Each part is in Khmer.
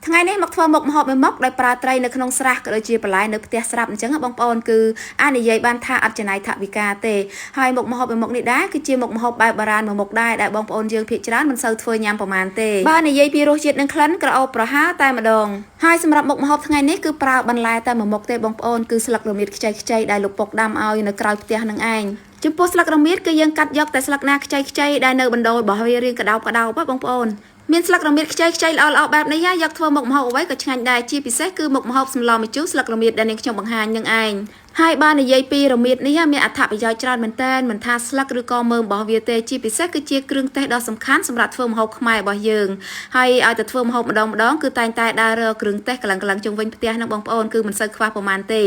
ថ្ងៃនេះមកធ្វើមុខម្ហូបមួយមុខដោយប្រើត្រីនៅក្នុងស្រះក៏ដូចជាបន្លែនៅផ្ទះស្រាប់អញ្ចឹងបងប្អូនគឺអាចនិយាយបានថាអត់ចំណាយថវិកាទេហើយមុខម្ហូបមួយមុខនេះដែរគឺជាមុខម្ហូបបែបបុរាណមួយមុខដែរដែលបងប្អូនយើងភាគច្រើនមិនសូវធ្វើញ៉ាំប្រហែលទេបើនិយាយពីរសជាតិនិងក្លិនក្រអូបប្រហើរតែម្ដងហើយសម្រាប់មុខម្ហូបថ្ងៃនេះគឺប្រើបន្លែតែមួយមុខទេបងប្អូនគឺស្លឹករមៀតខ្ចីៗដែលលោកពុកដាំឲ្យនៅក្រោយផ្ទះនឹងឯងចំពោះស្លឹករមៀតគឺយើងកាត់យកតែស្លឹកណាខ្ចីៗដែលនៅបណ្ដោយរបស់វារាងក្តោបៗបងប្អូនមានស្លឹករមៀតខ្ចីៗល្អៗបែបនេះយកធ្វើមុខម្ហូបអ្វីក៏ឆ្ងាញ់ដែរជាពិសេសគឺមុខម្ហូបសម្លម្ជូរស្លឹករមៀតដែលនាងខ្ញុំបង្ហាញនឹងឯងហើយបើនិយាយពីរមៀតនេះមានអត្ថប្រយោជន៍ច្រើនមែនទែនមិនថាស្លឹកឬក៏មើមរបស់វាទេជាពិសេសគឺជាគ្រឿងទេសដ៏សំខាន់សម្រាប់ធ្វើម្ហូបខ្មែររបស់យើងហើយឲ្យតែធ្វើម្ហូបម្ដងម្ដងគឺតែងតែដើររកគ្រឿងទេសកន្លងៗជុំវិញផ្ទះនឹងបងប្អូនគឺមិនសូវខ្វះប្រមាណទេ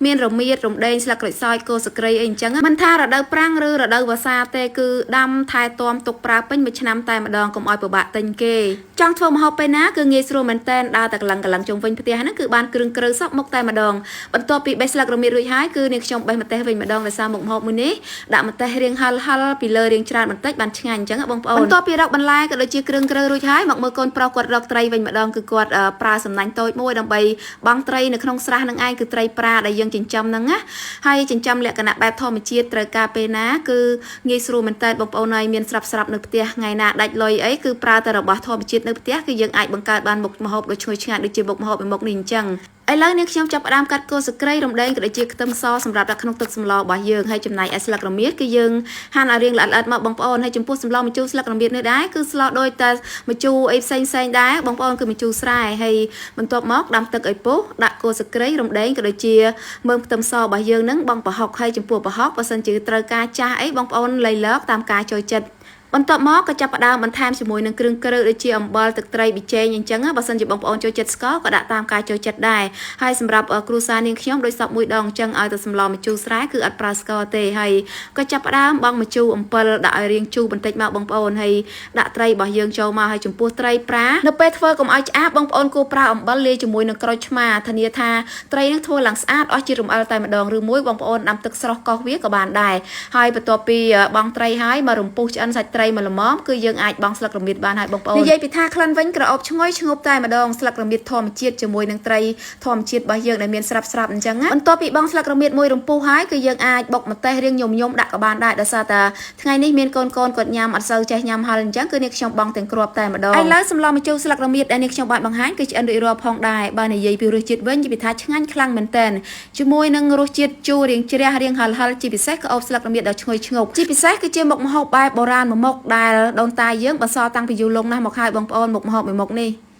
មានរមៀតរំដេងស្លឹកក្រូចសើចគល់សក្រីអីអញ្ចឹងមិនថារដូវប្រាំងឬរដូវវស្សាទេគឺដាំថែទាំទុកប្រើពេញមួយឆ្នាំតែម្ដងកុំឲ្យពិបាកទិញគេចង់ធ្វើម្ហូបពេលណាគឺងាយស្រួលមែនទែនដើរតែកន្លងៗជុំវិញផ្ទះហ្នឹងគឺបានគ្រឿងក្រៅសពមុខតែម្ដងបន្ទាប់ពីបេះស្លឹករមៀតរួចហើយគឺនាងខ្ញុំបេះម្ទេសវិញម្ដងដោយសារមុខម្ហូបមួយនេះដាក់ម្ទេសរាងហិលហិលពីលើរាងច្រើនបន្តិចបានឆ្ងាញ់អញ្ចឹងបងប្អូនបន្ទាប់ពីរកបន្លែក៏ដូចជាគ្រឿងក្រៅរួចហើយមកមើលកូនប្រុសគាត់រកត្រីវិញម្ដងគឺគាត់ប្រើសំណាញ់តូចមួយដើម្បីបង់ត្រីនៅក្នុងស្រះនឹងឯងគឺត្រីប្រាដែលយើងចិញ្ចឹមហ្នឹងណាហើយចិញ្ចឹមលក្ខណៈបែបធម្មជាតិត្រូវការពេលណាគឺងាយស្រួលមែនតើបងប្អូនហើយមានស្រាប់ស្រាប់នៅផ្ទះថ្ងៃណាដាច់លុយអីគឺប្រើតែរបស់ធម្មជាតិនៅផ្ទះគឺយើងអាចបង្កើតបានមុខម្ហូបដ៏ឈ្ងុយឆ្ងាញ់ដូចជាមុខម្ហូបមួយមុខនេះអញ្ចឹងឥឡូវនេះខ្ញុំចាប់ផ្ដើមកាត់គល់សក្រីរំដេងក៏ដូចជាខ្ទឹមសសម្រាប់ដាក់ក្នុងទឹកសម្លរបស់យើងហើយចំណែកឯស្លឹករមៀតគឺយើងហាន់ឲ្យរាងល្អិតៗមកបងប្អូនហើយចំពោះសម្លម្ជូរស្លឹករមៀតនេះដែរគឺស្លដូចតែម្ជូរអីផ្សេងផ្សេងដែរបងប្អូនគឺម្ជូរស្រែហើយបន្ទាប់មកដាំទឹកឲ្យពុះដាក់គល់សក្រីរំដេងក៏ដូចជាមើមខ្ទឹមសរបស់យើងនឹងបងប្រហុកហើយចំពោះប្រហុកបើសិនជាត្រូវការចាស់អីបងប្អូនលៃលើកតាមការចូលចិត្តបន្ទាប់មកក៏ចាប់ផ្ដើមបន្ថែមជាមួយនឹងគ្រឿងក្រៅដូចជាអំបិលទឹកត្រីប៊ីចេងអញ្ចឹងបើសិនជាបងប្អូនចូលចិត្តស្ករក៏ដាក់តាមការចូលចិត្តដែរហើយសម្រាប់គ្រួសារនាងខ្ញុំដូចសពមួយដងអញ្ចឹងឲ្យតែសម្លម្ជូរស្រែគឺអត់ប្រើស្ករទេហើយក៏ចាប់ផ្ដើមបង់ម្ជូរអំពិលដាក់ឲ្យរាងជូរបន្តិចមកបងប្អូនហើយដាក់ត្រីរបស់យើងចូលមកហើយចំពោះត្រីប្រានៅពេលធ្វើកុំឲ្យឆ្អាបបងប្អូនគួរប្រើអំបិលលាយជាមួយនឹងក្រូចឆ្មាធានាថាត្រីនឹងធ្វើឡើងស្អាតអស់ជាតិរំអិលតែម្ដងឬមួយបងប្អូនដាំទឹកស្រស់កោសវាក៏បានដែរហើយបន្ទាប់ពីបង់ត្រីហើយមករំពុះឆ្អិនសាច់ត្រីមកល្មមគឺយើងអាចបង់ស្លឹករមៀតបានហើយបងប្អូននិយាយពីថាក្លិនវិញក្រអូបឈ្ងុយឈ្ងប់តែម្ដងស្លឹករមៀតធម្មជាតិជាមួយនឹងត្រីធម្មជាតិរបស់យើងដែលមានស្រាប់ស្រាប់អញ្ចឹងបន្ទាប់ពីបង់ស្លឹករមៀតមួយរំពុះហើយគឺយើងអាចបុកម្ទេសរាងញុំៗដាក់ក៏បានដែរដោយសារតែថ្ងៃនេះមានកូនៗគាត់ញ៉ាំអត់សូវចេះញ៉ាំហិលអញ្ចឹងគឺនេះខ្ញុំបង់ទាំងគ្រាប់តែម្ដងឥឡូវសម្លម្ជូរស្លឹករមៀតដែលនេះខ្ញុំបានបង្ហាញគឺឆ្អិនរួចរាល់ផងដែរបើនិយាយពីរសជាតិវិញនិយាយពីថាឆ្ងាញ់ខ្លាំងមែនទែនជាមួយនឹងរសជាតិជូររាងជ្រះរាងហិលៗជាពិសេសក្អូបស្លឹករមៀតដ៏ឈ្ងុយឈ្ងប់ជាពិសេសគឺជាមុខម្ហូបបែបបុរាណមួយមុខដែលដូនតាយើងបន្សល់តាំងពីយូរលង់ណាស់មកហើយបងប្អូនមុខម្ហូបមួយមុខនេះ។